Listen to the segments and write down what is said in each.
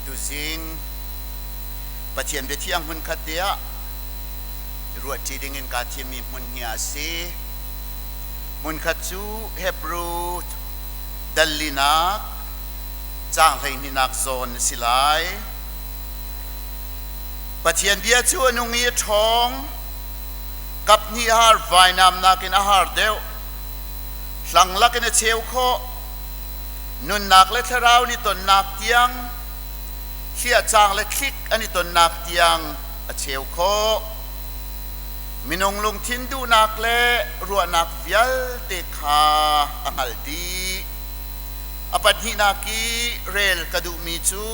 Tuzing Pathian biathiang hmunkhat te ah ruahṭi dingin kaa thimmi hmun hi a si. Hmunkhat cu Hebrew dal linak caang hleihnihnak zawn a si lai. Pathian bia cu a nung i a ṭhawng, kaphnih har vainam nakin a har deuh, hlang lakin a cheu khawh, nunnak le thlarau an i tonnak tiang, hliahcaang le thlik an i tonnak tiang a cheu khawh. Minung lungthin duhnak le ruahnak vialte kha a hngalh dih. A pahnihnak i rel ka duhmi cu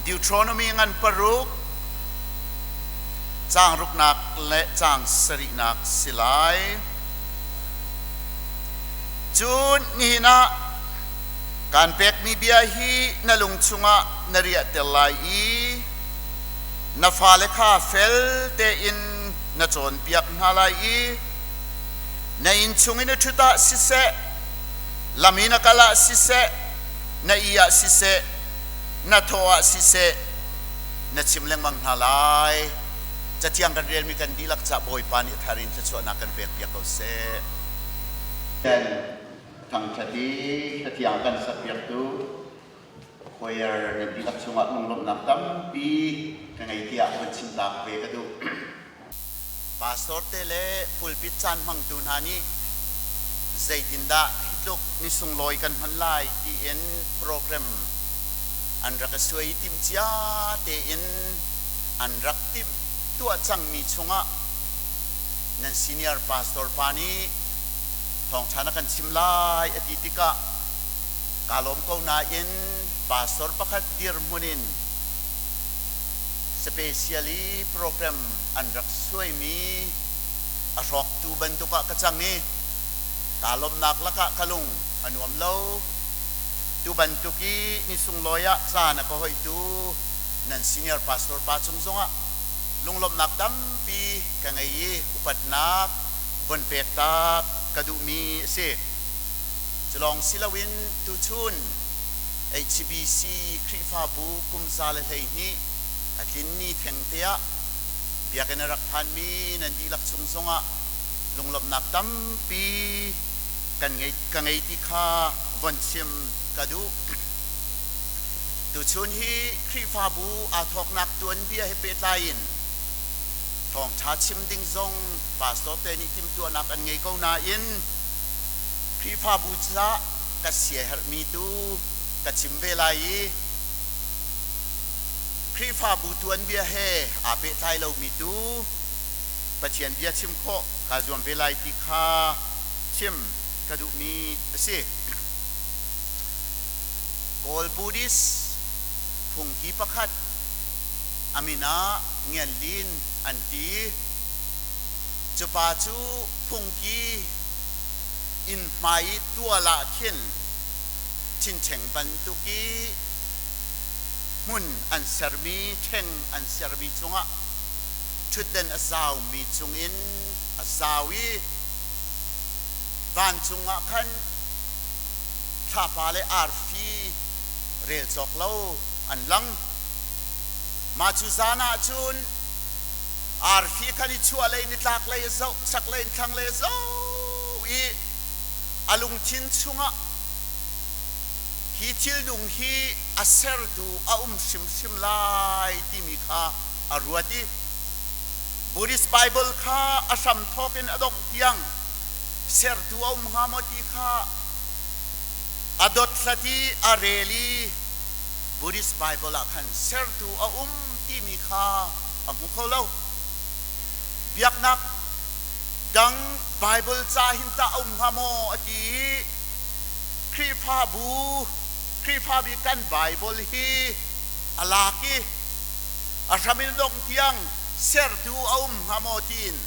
Deuteronomy ngan paruk caang ruknak le caang sarihnak si lai. Cun nihin ah kaan pekmi bia hi na lung chungah na riahter lai i na fale kha fel tein na cawnpiak hna lai i na inn chung i na ṭhut ah siseh, lam i na kal ah siseh, na ih ah siseh, na thawh ah siseh, na chim lengmang hna lai. Cathiang kan relmi kan dihlak cah Bawipa nih thar in thluachuahnak kan pekpiak ko seh. Thangṭhat i hlathiang kan sakpiaktu choir nan dihlak cungah lunglawmhnak tampi ka ngei tiah van chimtak ve ka duh. Pastor te le pulpit caan hmangtu hna nih zeitindah hi tluk ni sunglawi kan hman lai tiin program an rak i suai i timhcia tein an rak timh tuah cangmi chungah nan senior pastor pa nih thawngṭha na kan chim lai a ti tikah kaa lawm ko nain pastor pakhat dirhmun in specially program an rak suaimi a hrawktu bantuk ah ka cang i kaa lawmhnak lakah ka lung a nuam lo. Tu bantuk i ni sunglawi ah caan a ka hoihtu nan senior pastor pa cung zongah lunglawmhnak tampi ka ngei i upatnak von pek tak ka duhmi a si. Culawng si loin tuchun HBC Khrihfabu kum 112 a tlin ni thengte ah biakinn a rak phanmi nan dihlak chung zongah lunglawmhnak tampi kan ngei, ka ngei ti kha von chim ka duh. Tuchun hi Khrihfabu aa thawknak tuanbia he pehtlai in thawngṭha chim ding zong pastor te nih timhtuahnak an ngei ko nain Khrihfabu caah ka siaherhmi tu ka chim ve lai i Khrihfabu tuanbia he aa pehtlai lomi tu Pathian bia chim khawh kaa zuam ve lai ti kha chim ka duhmi a si. Kawl Buddhist phungki pakhat a min ah Ngian Lin an ti. Cu pa cu phungki inn hmai i tual ah khin ṭhinṭheng bantuk i hmun an sermi ṭheng an sermi cungah ṭhutden a zaumi cungin a zau i vancung ah khan thlapa le arfi rel cawk lo an lang. Mah cu zan ah cun arfi khan i chuahlei nitlaklei a zoh, chaklei in thlanglei a zoh i a lungthin chungah hi thilnung hi a sertu a um hrimhrim lai timi kha a ruat i Buddhist Bible kha a hramthawk in a dongh tiang sertu a um hnga maw ti kha a dothlat i a rel i Buddhist Bible ah khan sertu a um timi kha a hmu kho lo. Biaknak dang Bible ca hin tah a um hnga maw a ti i Khrihfabu Khrihfabi kan Bible hi a lak i a hram in dongh tiang sertu a um hnga maw tiin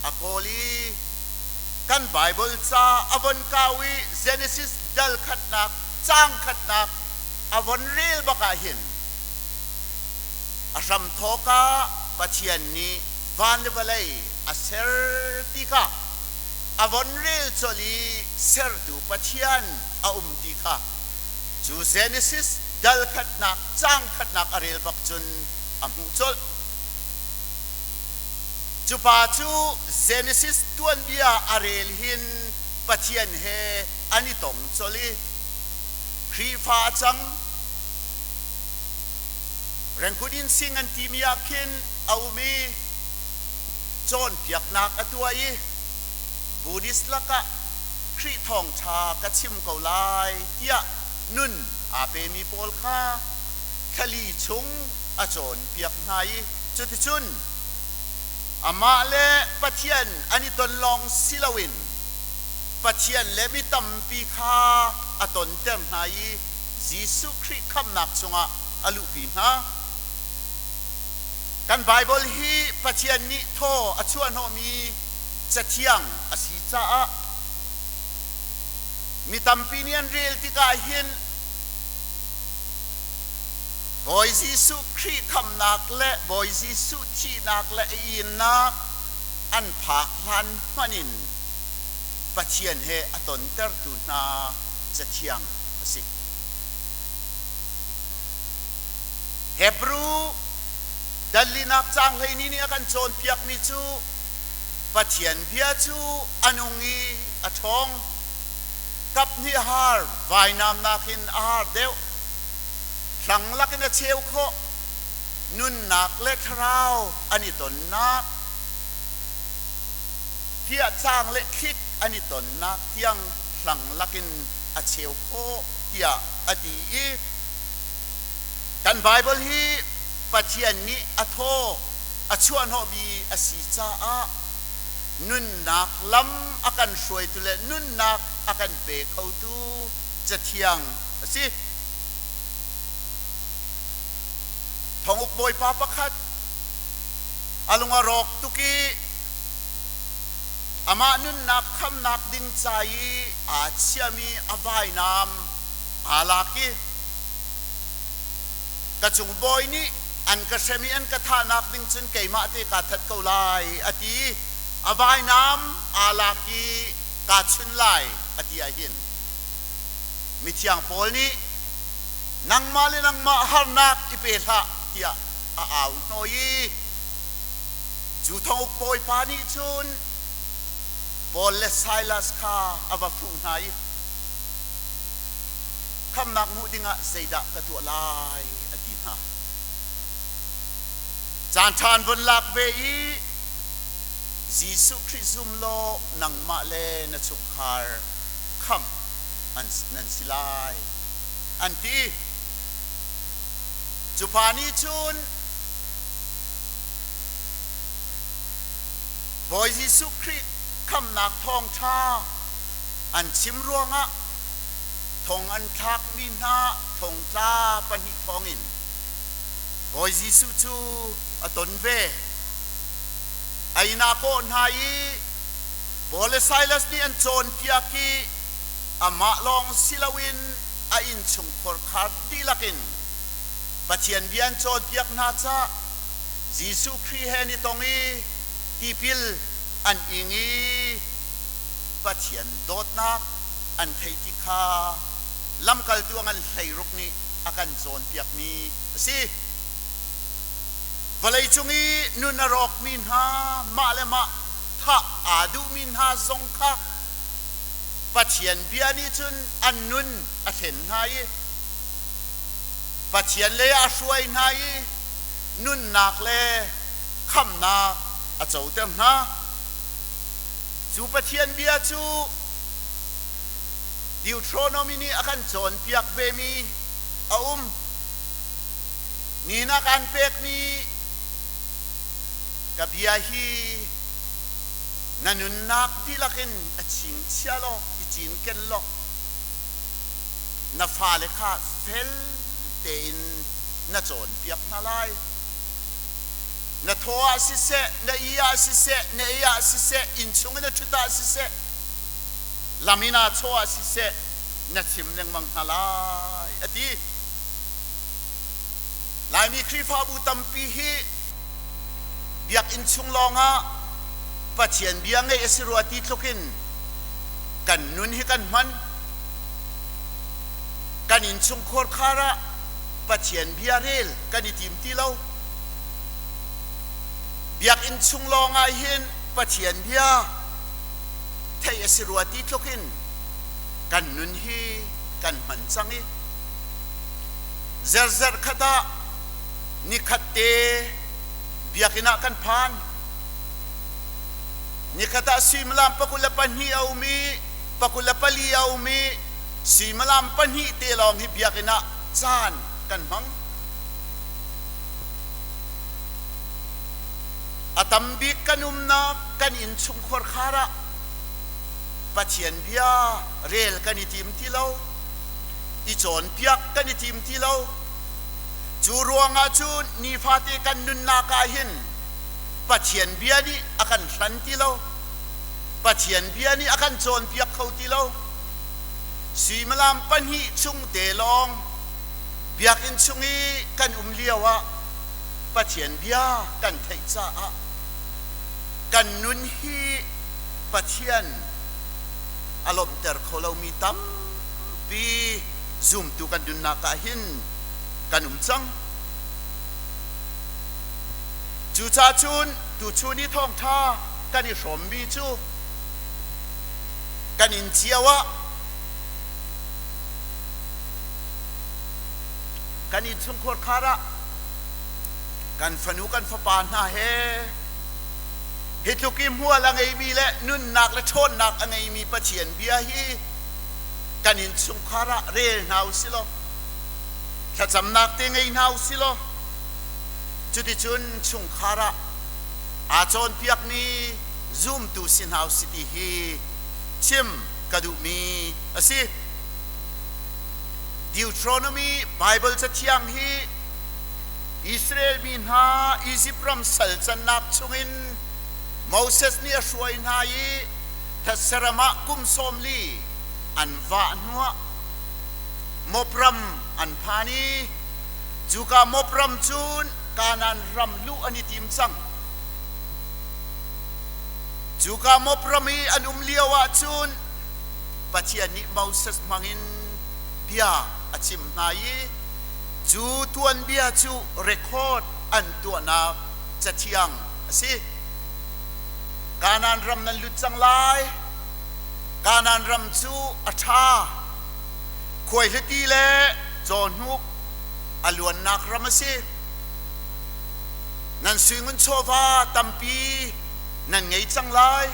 a kawl i kan Bible ca a von kau i Genesis dal khatnak caang khatnak a von rel bak ah hin a hramthawk ah Pathian nih van le vawlei a ser ti kha a von rel colh i sertu Pathian a um ti kha cu Genesis dal khatnak caang khatnak a rel bak cun a hmuh colh. Cu pa cu Genesis tuanbia a rel hin Pathian he an i tong colh i Khrihfa a cang. Rengkut in sing an timi ah khin a um i cawnpiaknak a tuah i Buddhist lakah Khrih thawngṭha ka chim ko lai tiah nun aa pemi pawl kha thlali chung a cawnpiak hna i cuticun amah le Pathian an i ton lawng si loin Pathian le mi tampi kha a tonter hna i Jesuh Khrih khamhnak chungah a luhpi hna. Kan Baibal hi Pathian nih thaw a chuahhnawhmi Cathiang a si caah mi tampi nih an rel tikah hin Bawi Jesuh Khrih khamhnak le Bawi Jesuh thihnak le a innak an phak hlan hmanh in Pathian he a tontertu hna Cathiang a si. Hebru dallinak caang 12 nih a kan cawnpiakmi cu Pathian bia cu a nung i a ṭhawng. Kap hnih har vainam nakin a har deuh. Hlang lakin a cheu khawh. Nunnak le thlarau an i tonnak, fiahcang le thlik an i tonnak tiang hlang lakin a cheu khawh tiah a ti i kan Baibal hi Pathian nih a thaw a chuahhnawhmi a si caah nunnak lam a kan hruaitu le nunnak a kan pe khotu Cathiang a si. Thonguk bawipa pakhat a lung a rawk tuk i amah nunnak khamnak ding ca i aa chiami a vainam aa lak i ka cung bawi nih an ka hrem i an ka thahnak ding cun keimah te kaa that ko lai a ti. A vainam aa lak i kaa chun lai a ti ahhin mithiang Paul nih nangmah le nangmah harnak i pe hlah tiah a au hnawh i cu thonguk bawipa nih cun Paul le Silas kha a va fuh hna i khamnak hmuh dingah zeidah ka tuah lai a ti hna. Caan ṭha an vun lak ve i Jesuh Khrih zum law nangmah le na chungkhar khamh nan si lai an ti. Cu pa nih cun Bawi Jesuh Khrih khamhnak thawngṭha an chim ruangah thong an thlakmi hna thongtla pahnih thawngin Bawi Jesuh cu a ton ve. A inn ah kawh hna i Paul le Silas nih an cawnpiak i amah lawng si loin a innchungkhar khar dihlak in Pathian bia an cawnpiak hna caah Jesuh Khrih he an i tong i tipil an ing i Pathian dawtnak an theih ti kha lamkaltu a ngan 16 nih a kan cawnpiakmi a si. Vawleicung i nun a rawkmi hna mah le mah thah aa duhmi hna zong kha Pathian bia nih cun an nun a thlen hna i Pathian lei ah a hruai hna i nunnak le khamnak a coter hna. Cu Pathian bia cu Deuteronomy nih a kan cawnpiak vemi a um. Ni na kan pekmi ka bia hi na nunnak dihlak in a chingchia law i cinken law na fale kha fel tein na cawnpiak hna lai. Na thaw ah siseh, na i ah siseh, na ei ah siseh, innchung in na ṭhut ah siseh, lam in aa chawh ah siseh, na chim lengmang hna lai, a ti. Laimi Khrihfabu tampi hi biakinn chung lawngah Pathian bia ngeih a si rua ti tluk in kan nun hi kan hman. Kan innchungkhar khar ah. Pathian bia rel kan i tim ti lo. Biakinn chung lawng ah hin Pathian bia theih a si rua ti tluk in kan nun hi kan hman cang i zerzerh khat ah nikhat te biakinn ah kan phan. Nikhat ah suimilam 22 a um i 24 a um i suimilam pahnih te lawng hi biakinn ah caan kan hmang. A tam bik kan umnak kan innchungkhar khar ah Pathian bia rel kan i tim ti lo, i cawnpiak kan i tim ti lo. Cu ruangah cun nifate kan nunnak ah hin Pathian bia nih a kan hlan ti lo. Pathian bia nih a kan cawnpiak kho ti lo. Suimilam pahnih chung te lawng biakinn chung i kan um lio ah Pathian bia kan theih caah kan nun hi Pathian a lawmhter kho lomi tampi zumtu kan nunnak ah hin kan um cang. Cucaah cun tuchun i thawngṭha kan i hrawmmi cu kan inn cio ah kan innchungkhar khar ah kan fanu kan fapa hna he hi tluk i hmual a ngeimi le nunnak le ṭhawnnak a ngeimi Pathian bia hi kan innchungkhar ah rel hna u si law thlacamnak te ngei hna u si law cuticun chungkhar ah aa cawnpiakmi zumtu si hna u si ti hi chim ka duhmi a si. Deuteronomy Baibal Cathiang hi Israel mi hna Izipt ram sal cannak chungin Moses nih a hruai hna i thetse ram ah kum 40 an vah hnuah Moab ram an phan i cuka Moab ram cun Kanaan ram luh an i tim cang. Cuka Moab ram i an um lio ah cun Pathian nih Moses hmangin bia a chim hna i cu tuanbia cu record an tuahnak cathiang a si. Kanaan ram nan lut cang lai. Kanaan ram cu a ṭha. Khuaihliti le cawhnuk a luannak ram a si. Nan suingun chawva tampi nan ngei cang lai.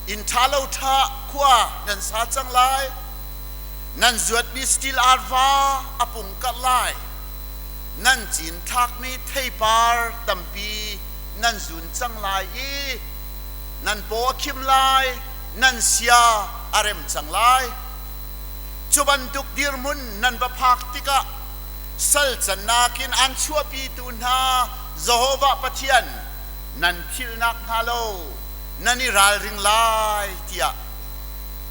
Inn ṭha lo ṭha khua nan sa cang lai. Nan zuatmi stil arva a pung karh lai. Nan cinthlakmi theipar tampi nan zun cang lai i nan paw a khim lai, nan sia a rem cang lai. Cu bantuk dirhmun nan va phak tikah sal cannak in aan chuahpitu hna Jehovah Pathian nan philhnak hnga lo nan i ralring lai tiah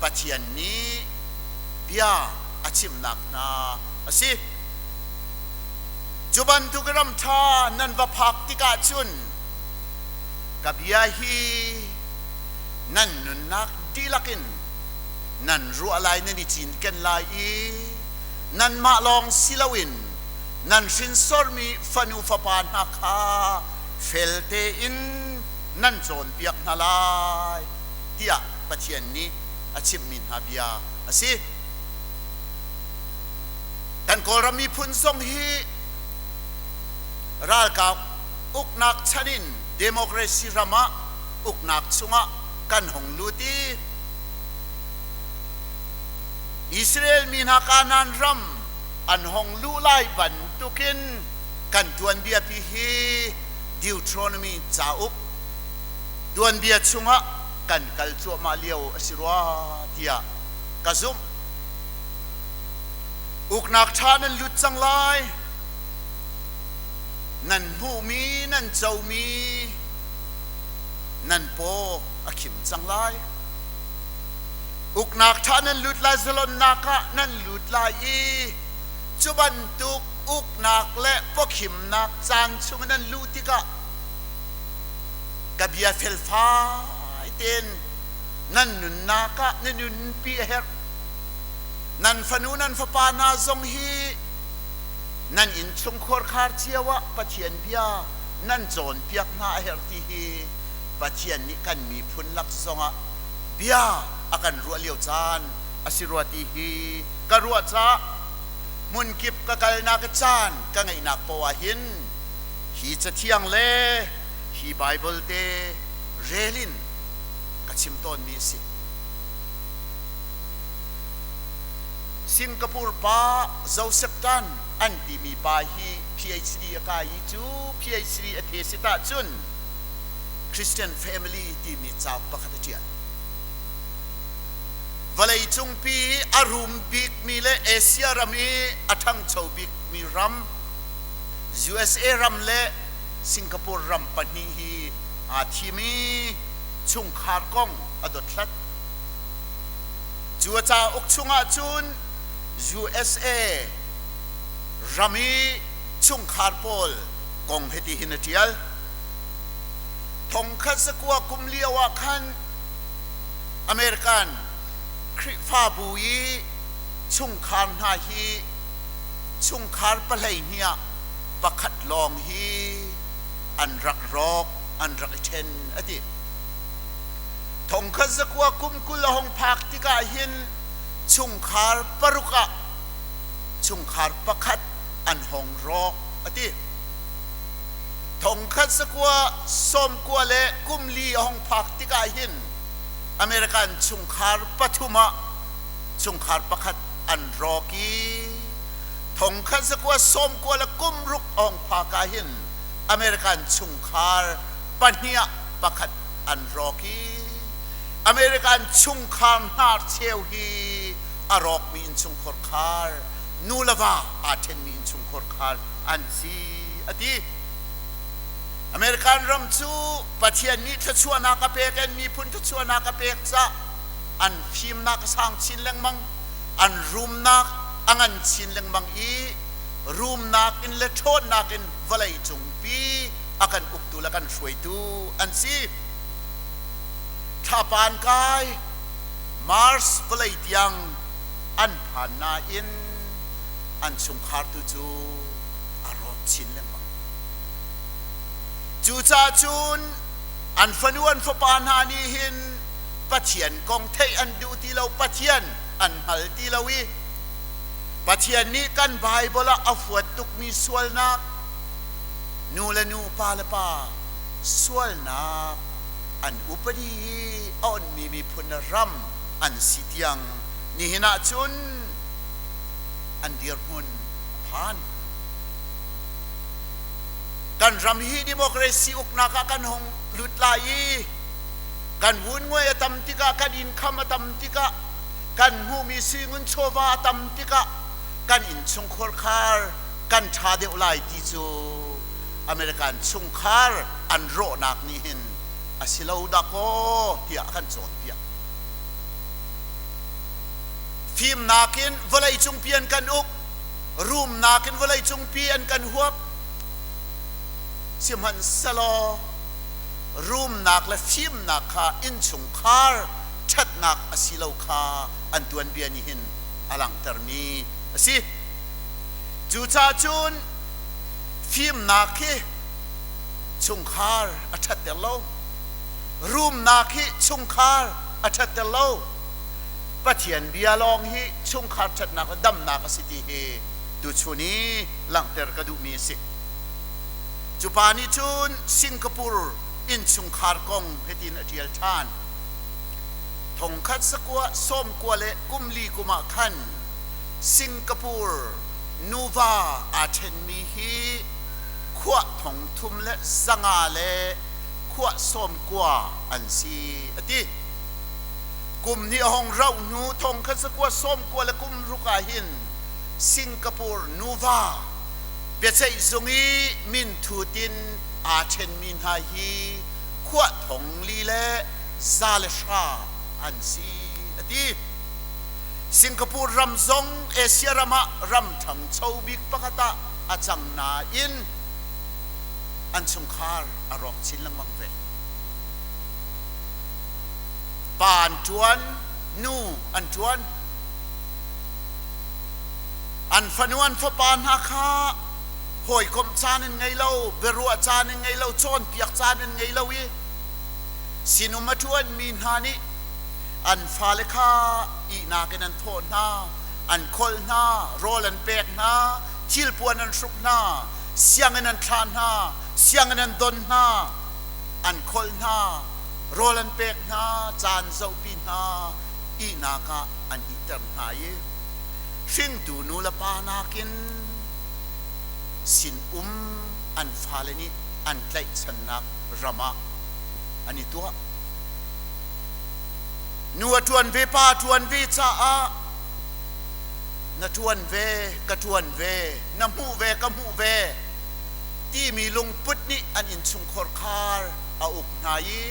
Pathian nih bia a chimnak hna a si. Cu bantuk ram ṭha nan va phak tikah cun ka bia hi nan nunnak dihlak in nan ruah lai nan i cinken lai i nanmah lawng si loin nan hrinsormi fanu fapa hna kha fel tein nan cawnpiak hna lai tiah Pathian nih a chimhmi hna bia a si. Kan Kawlram miphun zong hi ralkap uknak chan in democracy ram ah uknak chungah kan hung lut i Israel mi hna Kanaan ram an hong luh lai bantukin kan tuanbia pi hi Deuteronomy cauk tuanbia chungah kan kal cuahmah lio a si rua tiah ka zumh. Uknak ṭha nan lut cang lai. Nan hmuhmi, nan comi, nan paw a khim cang lai. Uknak ṭha nan lut lai, zalonnak ah nan lut lai i cu bantuk uknak le pawkhimnak caan chung nan luh tikah ka bia felfai tein nan nunnak ah na nunpi a herh. Nan fanu nan fapa hna zong hi Nan innchungkhar khar cio ah Pathian bia nan cawnpiak hna a herh ti hi Pathian nih kan miphun lak zongah bia a kan ruah lio caan a si rua ti hi ka ruah caah hmunkip ka kalnak caan ka ngeihnak poah ah hin hi cathiang le hi Baibal te rel in ka chim tawnmi a si. Singapore pa Joseph Tan an timi pa hi PhD a kai i cu PhD a thesis ahcun Christian Family timi cauk pakhat a ṭial. Vawleicung pi i a rum bikmi le Asia ram i a ṭhangcho bikmi ram USA ram le Singapore ram pahnih hi aa thim i chungkhar kong a dothlat. Cu a cauk chungah cun USA ram i chungkhar pawl kong hitihin a ṭial. Thongkhat zakua kum lio ah khan American Khrihfabu i chungkhar hna hi chungkhar 12 ah pakhat lawng hi an rak rawk, an rak i ṭhen a ti. Thongkhat zakua kum 20 a hung phak tikah hin chungkhar paruk ah chungkhar pakhat an hong rawk a ti. Thongkhat zakua 90 le kum li a hung phak tikah hin American chungkhar pathum ah chungkhar pakhat an rawk i thongkhat zakua 90 le kum ruk a hung phak ah hin American chungkhar pahnih ah pakhat an rawk i American chungkhar hnarcheu hi a rawkmi innchungkhar khar nu le va aa ṭhenmi innchungkhar khar an si a ti. American ram cu Pathian nih thluachuahnak a pek in miphun thluachuahnak a pek cah an fimnak a sang chin lengmang, an rumnak a ngan chin lengmang i rumnak in le ṭhawnnak in vawlei cungpi a kan uktu le kan hruaitu an si. Thlapa an kai, Mars vawlei tiang an phan nain an chungkhar tu cu a rawk chin lengmang. Cucaah cun an fanu an fapa hna nih hin Pathian kong theih an duh ti lo, Pathian an hngal ti lo i Pathian nih kan Baibal ah a huat tukmi sualnak nu le nu, pa le pa sualnak an upadi i a onmi miphun le ram an si tiang nihin ah cun an dirhmun a phan. Kan ram hi democracy uknak ah kan hung lut lai i kan vunguai a tam tikah, kan income a tam tikah, kan hmuhmi suingun chawva a tam tikah kan innchungkhar khar kan ṭha deuh lai ti cu American chungkhar an rawhnak nih hin a si lo dakaw tiah a kan cawnpiak. Fimnak in vawleicung pi an kan uk, rumnak in vawleicung pi an kan huap. Sihmanhsehlaw rumnak le fimnak kha innchungkhar ṭhatnak a si lo kha an tuanbia nih hin a langhtermi a si. Cucaah cun fimnak hi chungkhar a ṭhatter lo. Rumnak hi chungkhar a ṭhatter lo. Pathian bia lawng hi chungkhar ṭhatnak le damnak a si ti hi tuchun i langhter ka duhmi a si. Cu pa nih cun Singapore innchungkhar kong hitin a ṭial ṭhan. Thongkhat zakua 90 le kum li kum ah khan Singapore nuva aa ṭhenmi hi khuah 300 le 500 le khuah 90 an si a ti. Kum hnih a hong rauh hnu thongkhat zakua 90 le kum ruk ah hin Singapore nuva biaceih zung i minthut in aa ṭhenmi hna hi khuah 400 le 110 an si a ti. Singapore ram zong Asia ram ah ram ṭhangcho bik pakhat ah a cang nain an chungkhar a rawk chin lengmang ve. Pa an ṭuan, nu an ṭuan. An fanu an fapa hna kha hawikomh caan in ngei lo, biaruah caan in ngei lo, cawnpiak caan in ngei lo i sinum a ṭuanmi hna nih an fale kha ihnak in an thawh hna, an kholh hna, rawl an pek hna, thilpuan an hruk hna, sianginn an thlah hna, sianginn an don hna, an kholh hna, rawl an pek hna, caan zohpi hna, ihnak ah an ihter hna i hringtu nu le pa nakin sinum an fale nih an tlaihchannak ram ah an i tuah. Nu a ṭuan ve, pa a ṭuan ve caah na ṭuan ve, ka ṭuan ve, na hmuh ve, ka hmuh ve timi lungput nih an innchungkhar khar a uk hna i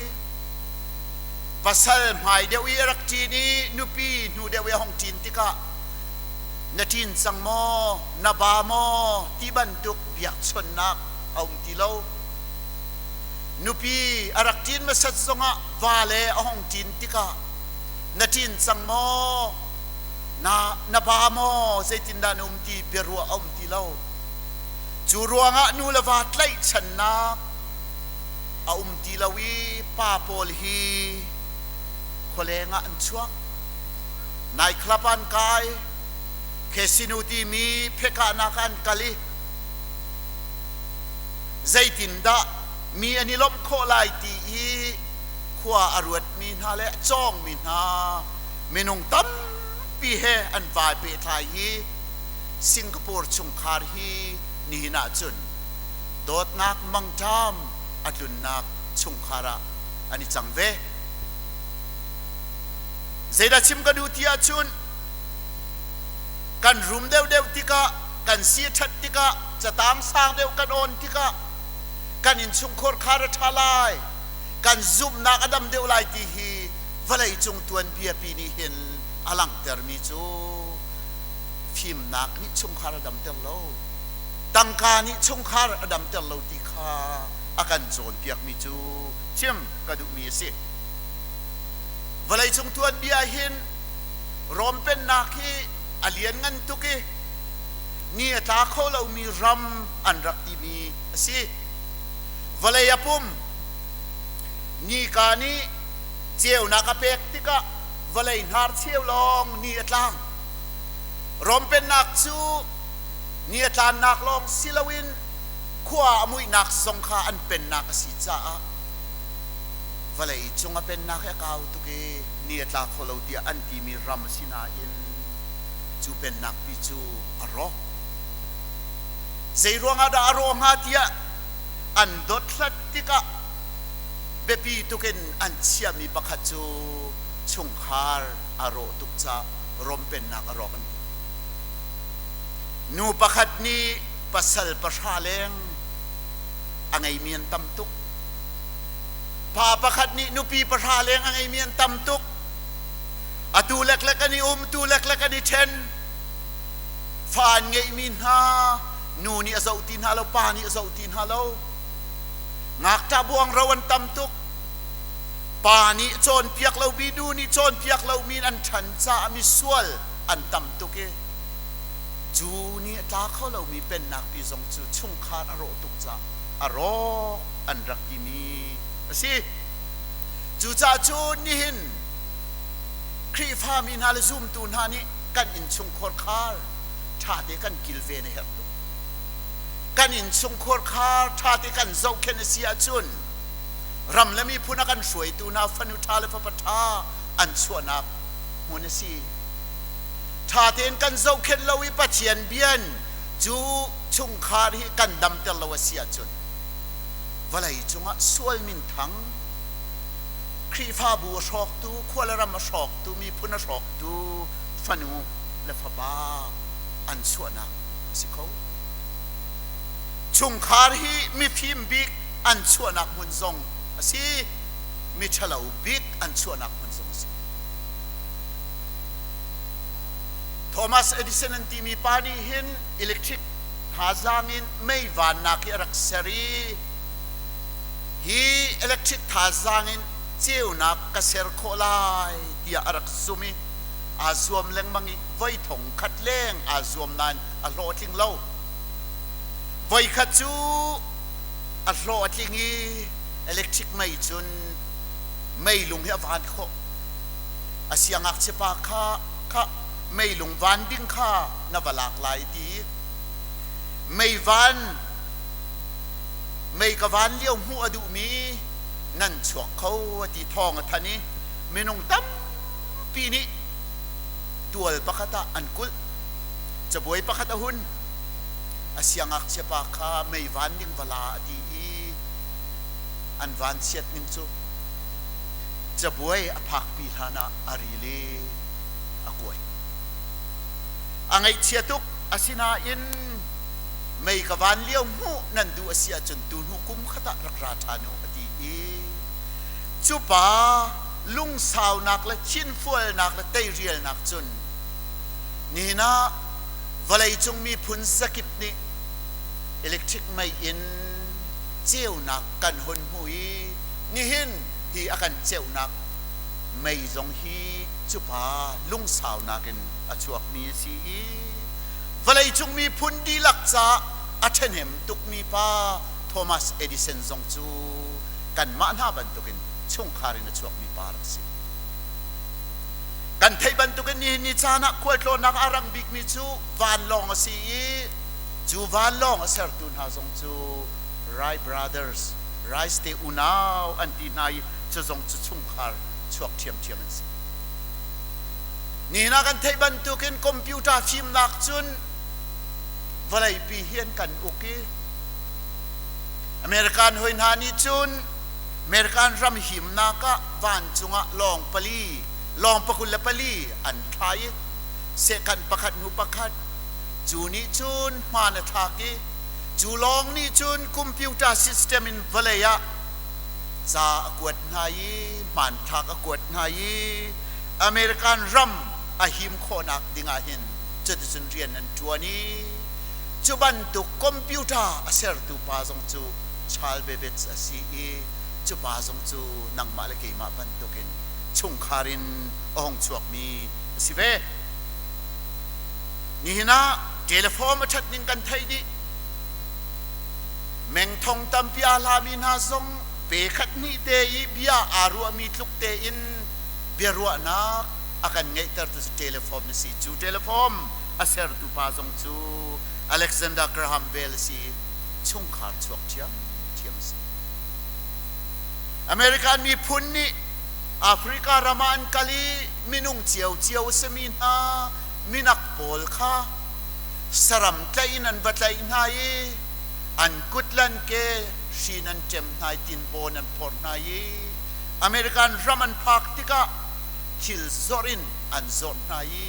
pasal hmai deuh i a rak ṭin i nupi hnu deuh i a hung ṭin tikah na ṭin cang maw, na ba maw ti bantuk biakchawnhnak a um ti lo. Nupi a rak ṭin hmasat zongah vale a hung ṭin tikah na ṭin cang maw, na, na ba maw, zeitindah na um ti biaruah a um ti lo. Cu ruangah nu le va tlaihchannak a um ti lo i pa pawl hi khualeng ah an chuak. Nightclub ah an kai, casino timi phekahnak ah an kal i zeitindah mi an i lawmh khawh lai ti i khua a ruatmi hna le a cawngmi hna minung tampi he an vai pehtlai hi Singapore chungkhar hi nihin ahcun dawtnak mangṭam a tlunnak chungkhar ah an i cang ve. Zeidah chim ka duh ti ahcun kan rum deuhdeuh tikah kan si a ṭhat tikah catang sang deuh kan awn tikah kan innchungkhar khar a ṭha lai kan zumhnak a dam deuh lai ti hi vawleicung tuanbia pi nih hin a langhtermi cu fimnak nih chungkhar a damter lo tangka nih chungkhar a damter lo ti kha a kan cawnpiakmi cu chim ka duhmi a si. Vawleicung tuanbia hin Rom pennak hi a lianngan tuk i ni a tla kho lomi ram an rak timi a si. Vawlei a pum nika nih ceunak a pek tikah vawlei hnarcheu lawng ni a tlang. Rom pennak cu ni a tlannak lawng si loin khua a muihnak zong kha an pennak a si caah vawlei cung a pennak hi a kau tuk i ni a tla kho lo tiah an timi ram a si nain cu pennak pi cu a rawk. Zei ruangah dah a rawh hnga tiah an dothlat tikah biapi tuk in an chiahmi pakhat cu chungkhar a rawh tuk caah Rom pennak a rawk an ti. Nu pakhat nih pasal pahra leng a ngeimi an tam tuk. Pa pakhat nih nupi pahra leng a ngeimi an tam tuk. Atu leklek an i um, tu leklek an i ṭhen. Fa an ngeihmi hna nu nih a zoh ti hna lo, pa nih a zoh ti hna lo. Ngakṭah buangro an tam tuk. Pa nih cawnpiak lomi, nu nih cawnpiak lomi in an ṭhan caah misual an tam tuk i cu ni a tla kho lomi pennak pi zong cu chungkhar a rawh tuk caah a rawk an rak timi a si. Cucaah cun nihin Khrihfami hna le zumtu hna nih kan innchungkhar khar ṭhate kan kilven a herh tuk. Kan innchungkhar khar ṭhate kan zohkhenh a si ahcun ram le miphun a kan hruaitu hna fanu ṭha le fapa ṭha an chuahnak hmun a si. Ṭha tein kan zohkhenh lo i Pathian bian cu chungkhar hi kan damter lo a si ahcun vawlei cungah sual minthang Khrihfabu a hrawktu, khua le ram a hrawktu, miphun a hrawktu fanu le fapa an chuahnak a si kho. Chungkhar hi mifim bik an chuahnak hmun zong a si, miṭhalo bik an chuahnak hmun zong a si. Thomas Edison an timi pa nih hin electric thazaang in mei vannak hi a rak ser i hi electric thazaang in ceunak ka ser khawh lai tiah a rak zum i aa zuam lengmang i voi thong khat leng aa zuam nain a hlawh a tling lo. Voikhat cu a hlawh a tling i electric mei cun meilung hi a van khawh. A siangngakchia pa kha kha meilung van ding kha na va lak lai ti mei van mei ka van lio hmuh a duhmi nan chuak kho a ti thawng a than i minung tampi nih tual pakhat ah an kulh. Cabuai pakhat a hun. A siangngakchia pa kha mei van ding va la a ti i an vanchiat ning cu cabuai a phakpi hlan ah a ril i a kuai. A ngaihchia tuk asinain mei ka van lio hmuh nan duh a si ahcun tuhnu kum khat ah rak ra ṭhan u a ti i cu pa lungsaunak le thinfualnak le teirialnak cun nihin ah vawleicung miphun zakip nih electric mei in ceunak kan hun hmu i nihin hi a kan ceuhnak mei zong hi cu pa lungsaunak in a chuakmi a si i vawleicung miphun dihlak caah a ṭhahnem tukmi pa Thomas Edison zong cu kanmah hna bantukin chungkhar in a chuakmi pa rak si. Kan theih bantukin nihin ni caan ah khualtlawnnak a rang bikmi cu vanlawng a si i cu vanlawng a sertu hna zong cu Wright Brothers, Wright te unau an ti hna i cu zong cu chungkhar chuak ṭhiamṭhiam an si. Nihin ah kan theih bantukin computer fimnak cun vawleipi hi an kan uk i American hoi hna nih cun American ram himnak ah vancung ah lawng pali lawng 24 an thla i sehkan pakhat hnu pakhat cu nih cun hmaan a thlak i cu lawng nih cun computer system in vawlei ah ca a kuat hna i hmanthlak a kuat hna i American ram a him khawhnak dingah hin cuticun rian an ṭuan i cu bantuk computer a sertu pa zong cu Charles Babbage a si i cu pa zong cu nangmah le keimah bantukin chungkhar in a hung chuakmi a si ve. Nihin ah telephone a ṭhat ning kan theih dih. Meng thong tampi aa hlami hna zong pe khat hnih te i bia aa ruahmi tluk tein biaruahnak a kan ngeihtertu cu telephone a si. Cu telephone a sertu pa zong cu Alexander Graham Bell a si i chungkhar chuak ṭhiamṭhiam a si. American miphun nih Africa ram ah an kal i minung ciocio a simi hna minak pawl kha saram tlaih in an va tlaih hna i an kut le an ke hri in an ṭem hna i tinbawn an phorh hna i American ram an phak tikah thil zawrh in an zawrh hna i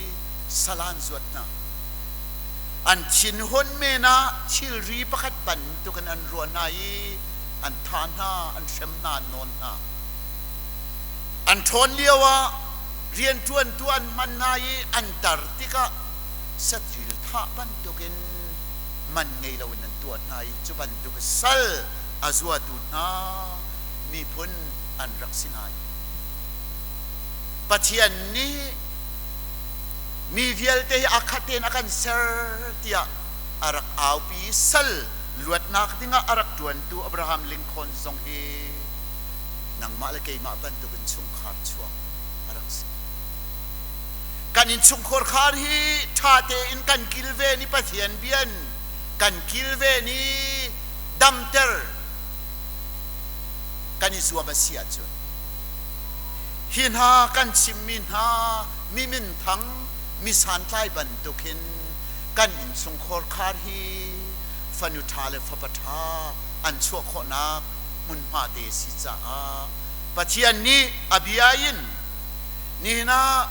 sal an zuat hna. An thinhun men ah thilri pakhat bantukin an ruah hna i an thah hna, an hrem hna, an nawn hna. An ṭhawn lioah rianṭuantu an hman hna i an tar tikah saṭil thah bantukin man ngei loin an tuah hna i cu bantuk sal a zuatu hna miphun an rak si hna i Pathian nih mi vialte hi aa khat tein a kan ser tiah a rak aupi i sal luatnak dingah a rak ṭuantu Abraham Lincoln zong hi nangmah le keimah bantukin chungkhar chuak a rak si. Kan innchungkhar khar hi ṭha tein kan kilven i Pathian bian kan kilven i damter kan i zuam a si ahcun hi hna kan chimmi hna mi minthang mi santlai bantukin kan innchungkhar khar hi fanu ṭha le fapa ṭha an chuah khawhnak hmunhma te si caah Pathian nih a bia in nihin ah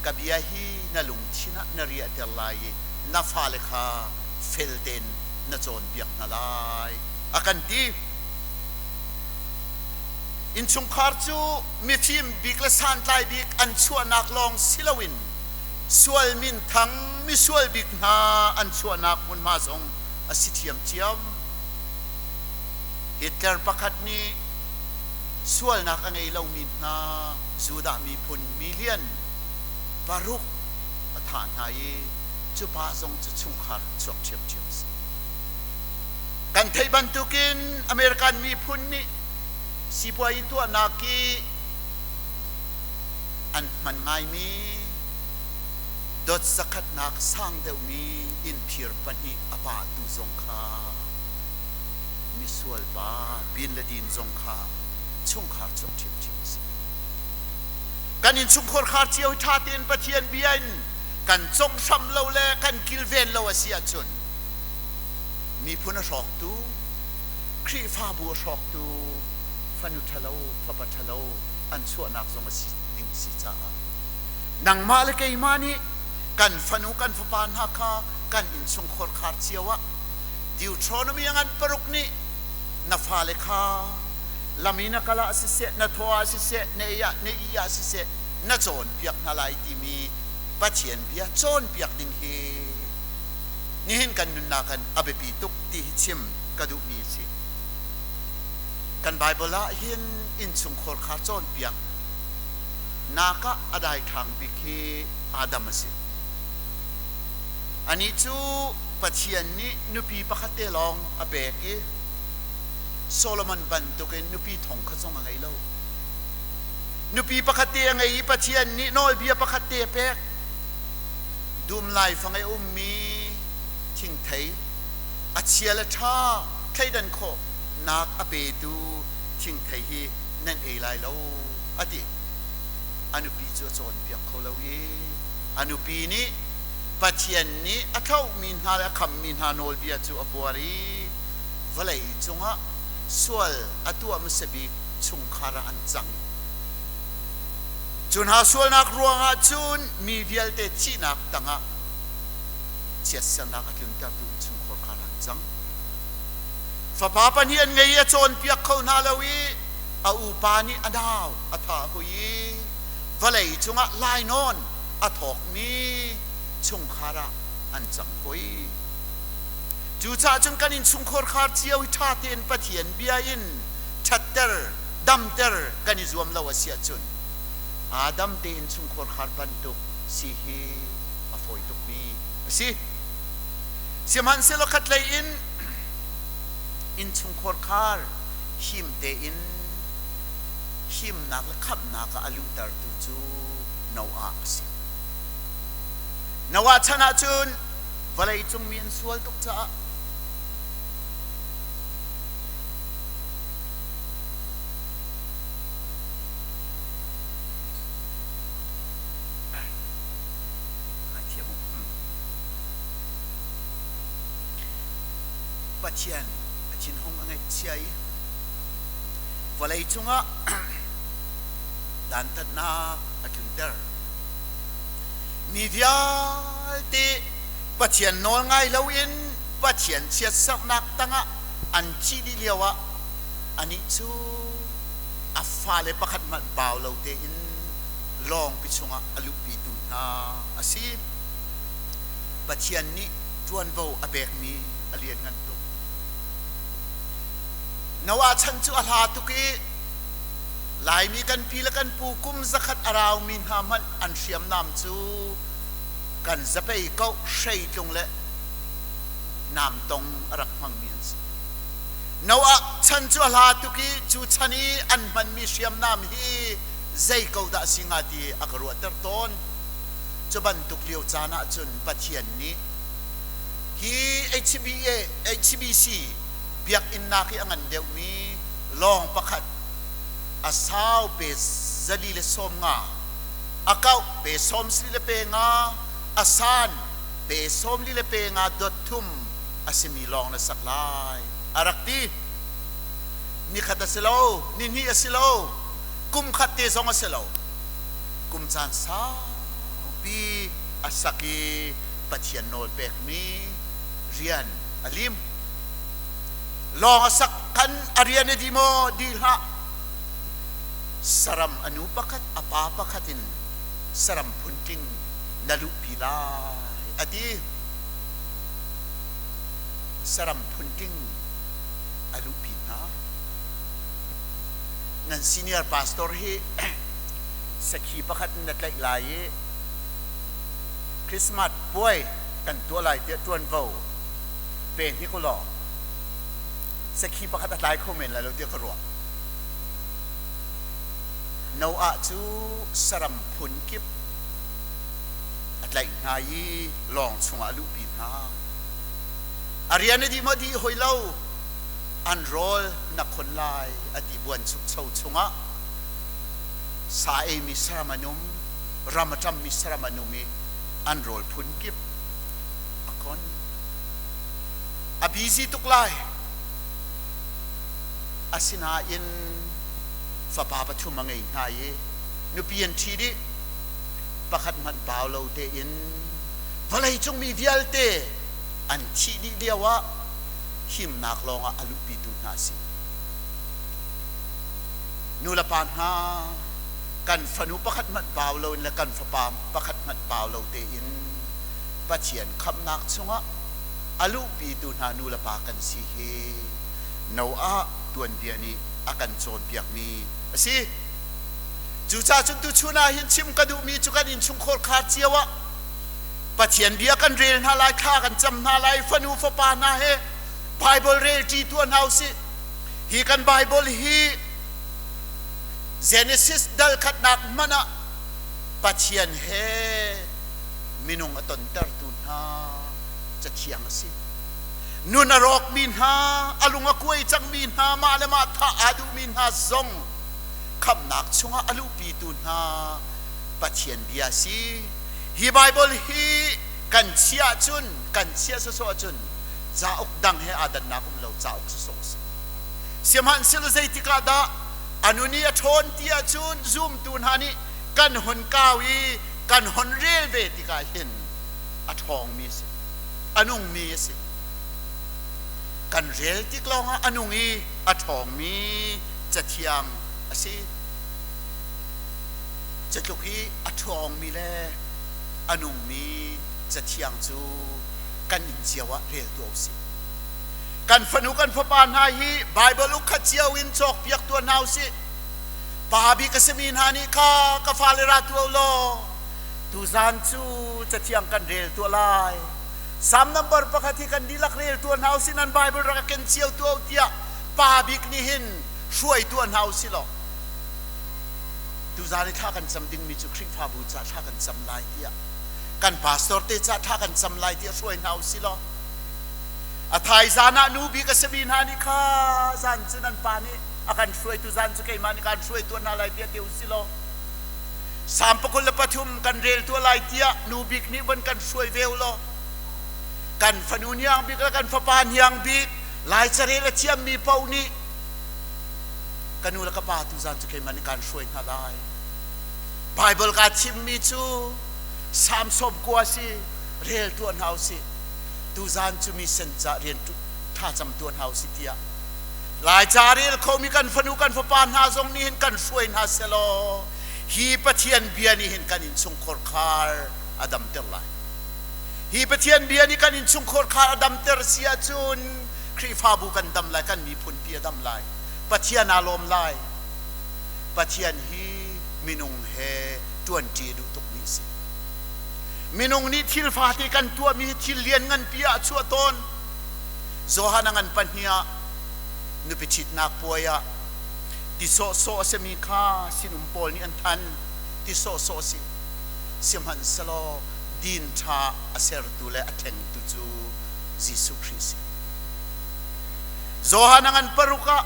ka bia hi na lungthin ah na riahter lai i na fale kha fel tein na cawnpiak hna lai a kan ti. Innchungkhar cu mifim bik le santlai bik an chuahnak lawng si loin sual minthang misual bik hna an chuahnak hmunhma zong a si ṭhiamṭhiam. Hitler pakhat nih sualnak a ngei lomi hna Judah miphun million paruk a thah hna i Cu pa zong cu chungkhar chuak ṭhiamṭhiam a si. Kan theih bantukin American miphun nih sipuazi tuahnak i an hman ngaimi dot zakhatnak sang deuhmi innphir pahnih a pahtu zong kha misual pa Bin Laden zong kha chungkhar chuak ṭhiamṭhiam a si. Kan innchungkhar khar cio ṭha tein Pathian bia in kan conghhramh lo le kan kilven lo a si ahcun miphun a hrawktu, Khrihfabu a hrawktu fanu ṭhalo, fapa ṭhalo an chuahnak zong a si ding si caah nangmah le keimah nih kan fanu kan fapa hna kha kan innchungkhar khar cio ah Deuteronomy a ngan paruk nih na fale kha lam i na kal ah siseh, na thaw ah siseh, na ei ah na ih ah siseh na cawnpiak hna lai timi Pathian bia cawnpiak ding hi nihin kan nunnak kan a biapi tuk ti hi chim ka duhmi a si. Kan Baibal ah hin innchungkhar kha cawnpiak nak ah a daithlang bik hi Adam a si. Anih cu Pathian nih nupi pakhat te lawng a pek i Solomon bantukin nupi thong kha zong a ngei lo. Nupi pakhat te a ngei i Pathian nih nawlbia pakhat te a pek. Dum laifang i a ummi thingthei a chia le ṭha thleidan khawhnak a petu thingthei hi nan ei lai lo a ti. A nupi cu a cawnpiak kho lo i a nupi nih Pathian nih a thlauhmi hna le a khammi hna nawlbia cu a buar i vawlei cungah sual a tuah hmasa bik chungkhar ah an cang. Cu hna sualnak ruangah cun mi vialte thihnak tangah chiatsernak a tluntertu innchungkhar kha an cang. Fapa pahnih an ngei i a cawnpiak kho hna lo i a upa nih a nau a thah hui i vawlei cungah lainawn a thawkmi chungkhar ah an cang hoi. Cucaah cun kan innchungkhar khar cio hi ṭha tein Pathian bia in ṭhatter, damter kan i zuam lo a si ahcun Adam te innchungkhar khar bantuk si hi a fawi tukmi a si. Sihmanhsehlaw khatlei in innchungkhar khar him tein himnak le khamhnak ah a luhtertu cu Noah a si. Noah chan ahcun vawleicung mi an sual tuk caah Pathian a thinhung a ngaihchia i vawlei cungah dantatnak a tlunter. Mi vialte Pathian nawl ngai loin Pathian chiatserhnak tangah an thih dih lioah anih cu a fale pakhat hmanh bau lo tein lawngpi chungah a luhpitu hna a si. Pathian nih ṭuanvo a pekmi a lianngan tuk. Noah chan cu a hla tuk i Laimi kan pi le kan pu kum zakhat a raumi hna hmanh an hriamnam cu kan zapei ko hreitlung le namtong a rak hmangmi an si. Noah chan cu a hla tuk i cu chan i an hmanmi hriamnam hi zei ko dah a si hnga ti a ka ruahter tawn. Cu bantuk lio caan ah cun Pathian nih hi HBA, HBC biakinn nak i a ngan deuhmi lawng pakhat a sau pe 450 a kauh pe sawm sili le pe nga a san pe 40 le pe nga dot thum a simi lawng na sak lai a rak ti. Nikhat a si lo, nihnih a si lo, kum khat te zong a si lo, kum caan saupi a sak i Pathian nawl pekmi rian a lim. Lawng a sak khan a rian a di maw? Di hlah. Saram a nu pakhat a pa pakhat in saram phuntling na luhpi lai a ti. Saram phuntling a luhpi hna. Nan senior pastor hi sakhi pakhat in na tlaih lai i Christmas puai. kan tuah lai tiah ṭuanvo pe hnik u law sakhi pakhat a tlai kho men lai lo tiah ka ruah. Noah cu saram phun kip a tlaih hna i lawng chungah a luhpi hna. A rian a dih maw dih hoi lo, an rawl na khon lai a ti buanchukcho chungah sa eimi saram an um, ram a ṭammi saram an um i an rawl phun kip a kon. A busy tuk lai. Asinain fapa pathum a ngei hna i nupi an ṭhi dih. Pakhat hmanh bau lo tein vawleicung mi vialte an thih dih lioah himnak lawngah a luhpitu hna a si. Nu le pa hna, kan fanu pakhat hmanh bau loin le kan fapa pakhat hmanh bau lo tein Pathian khamhnak chungah a luhpitu hna nu le pa kan si hi Noah tuanbia nih a kan cawnpiakmi a si. Cucaah cun tuchun ah hin chim ka duhmi cu kan innchungkhar khar cio ah Pathian bia kan rel hna lai, thla kan cam hna lai, fanu fapa hna he Bible rel ṭi tuah hna usih. Hi kan Bible hi Genesis dal khatnak hmanh ah Pathian he minung a tontertu hna cathiang a si. Nun a rawkmi hna, a lung a kuai cangmi hna, mah le mah thah aa duhmi hna zong khamhnak chungah a luhpitu hna Pathian bia a si. Hi Bible hi kan chiah ahcun, kan chiah sawsawh ahcun cauk dang he aa dannak um lo, cauk sawsawh a si. Sihmanhsehlaw zeitik ah dah a nun i a ṭhawn ti ahcun zumtu hna nih kan hun kau i kan hun rel ve tikah hin a ṭhawngmi a si, a nungmi a si. Kan rel tik lawngah a nung i a ṭhawngmi cathiang a si. Catluk i a ṭhawngmi le a nungmi cathiang cu kan inn cio ah rel tuah u sih. Kan fanu kan fapa hna hi Baibal ukkhat cio in cawkpiak tuah hna u sih. Pa bik a simi hna nih kha ka fale ra tuah u law tuzan cu cathiang kan rel tuah lai. Salm number pakhat hi kan dihlak rel tuah hna u sih nan Baibal rak ken cio tuah u tiah pa bik nih hin hruai tuah hna u sih law tuzan i thla kan cam dingmi cu Khrihfabu ca thla kan cam lai tiah kan pastor te ca thla kan cam lai tiah hruai hna u sih law a thaizan ah nu bik a simi hna nih kha zan cu nan pa nih a kan hruaitu zan cu keimah nih kaan hruai tuah hna lai tiah ti u sih law Salm 23 kan rel tuah lai tiah nu bik nih von kan hruai ve u law kan fanu hniang bik le kan fapa hniang bik lai carel a thiammi paoh nih ka nu le ka pa tuzan cu keimah nih kaan hruai hna lai Bible kaa thimmi cu Salm 90 si rel tuah hna usih tuzan cu mi sen ca rian tha cam tuah hna usih tiah Laica rel khomi kan fanu kan fapa hna zong nih hin kan hruai hna selaw hi Pathian bia nih hin kan innchungkhar khar a damter lai. Hi Pathian bia nih kan innchungkhar khar a damter si ahcun Khrihfabu kan dam lai, kan miphun pi a dam lai. Pathian aa lawm lai. Pathian hi minung he ṭuanṭi a duh tukmi a si. Minung nih thil fate kan tuahmi hi thil lian nganpi ah a chuah tawn. Johan a ngan pahnih ah nupi ṭhitnak puai ah ti sawhsawh a simi kha sinum pawl nih an than. Ti sawhsawh a si. Sihmanhsehlaw din ṭha a sertu le a thlengtu cu Jesuh Khrih a si. Johan a ngan paruk ah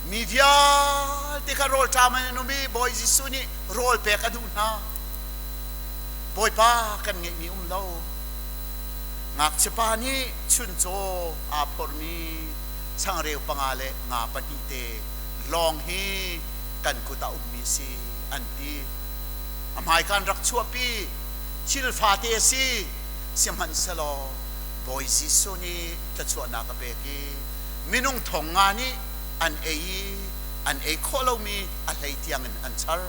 mi vialte kha rawlṭam in an um i Bawi Jesuh nih rawl pek a duh hna. Bawipa kan ngeihmi um lo. Ngakchiapa nih chuncaw aa phorhmi changreu panga le nga pahnih te lawng hi kan kut ah ummi a si an ti. A hmaika an rak chuahpi. Thil fate a si. Sihmanhsehlaw Bawi Jesuh nih thluachuahnak a pek i minung thong nga nih an ei i an ei khawh lomi a hlei tiangin an char.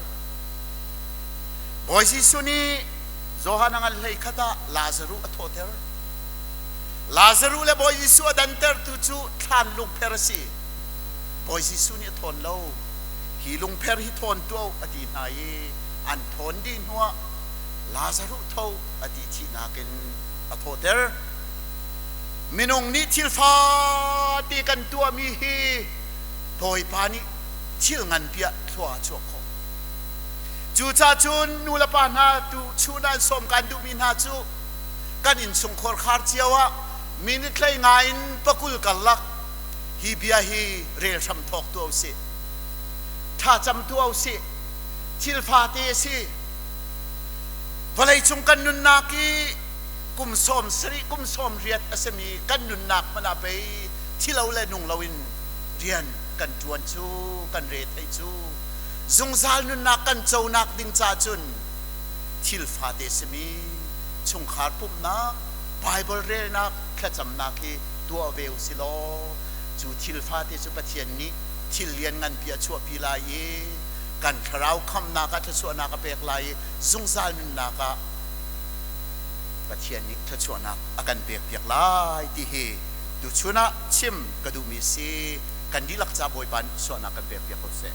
Bawi Jesuh nih Johan a ngan hlei khat ah Lazaruh a thawhter. Lazaruh le Bawi Jesuh a dantertu cu thlan lungpher a si. Bawi Jesuh nih a thawn lo. Hi lungpher hi thawn tuah u a ti hna i an thawn dih hnuah Lazaruh tho a ti thihnak in A thawhter. Minung nih thil fate kan tuahmi hi Bawipa nih thil nganpi ah thlua a chuah khawh. Cucaah cun nu le pa hna tu chun ah an sawm kan duhmi hna cu kan innchungkhar khar cio ah minute hlei nga in pakul karlak hi bia hi rel hram thawk tuah usih. Thlacam tuah usih. Thil fate a si. Vawleicung kan nunnak i kum 70 kum 80 a simi kan nunnak hmanh ah pei thilo le nung loin rian kan ṭuan cu kan re thei cu zungzal nunnak kan conak ding ca cun thil fate simi chungkhar pumhnak Baibal relnak thlacamnak hi tuah ve u si law cu thil fate cu Pathian nih thil lian nganpi a chuahpi lai i kan thlarau khamnak ah thluachuahnak a pek lai i zungzal nunnak ah Pathian nih thluachuahnak a kan pekpiak lai ti hi tuchun ah chim ka duhmi si. Kan dihlak ca Bawipa nih suahnak kan pekpiak ko seh.